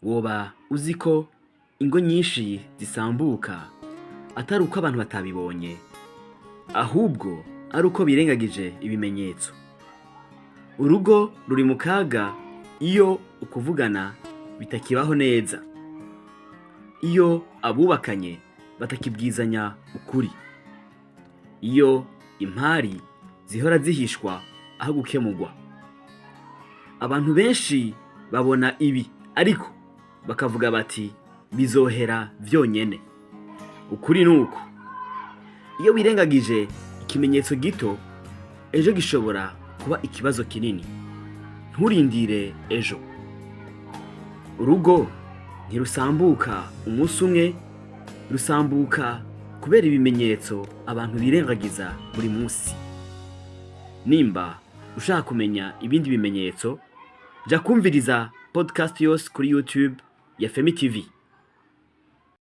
Woba uzi ko ingo nyinshi zisambuka atari uko abantu batabibonye, ahubwo ari uko birengagije ibimenyetso. Urugo ruri mu kaga iyo ukuvugana bitakibaho neza, iyo abubakanye batakibwizanya ukuri, iyo impari zihora zihishwa aho gukemurwa. Abantu benshi babona ibi ariko bakavuga bati bizohera vyonyene. Ukuri nuko iyo wirengagije ikimenyetso gito, ejo gishobora kuba ikibazo kinini. Nturindire ejo. Urugo ntirusambuka umunsi umwe, rusambuka kubera ibimenyetso abantu birengagiza buri munsi. Nimba ushaka kumenya ibindi bimenyetso, jya kumviriza podcast yose kuri YouTube ya Femi TV.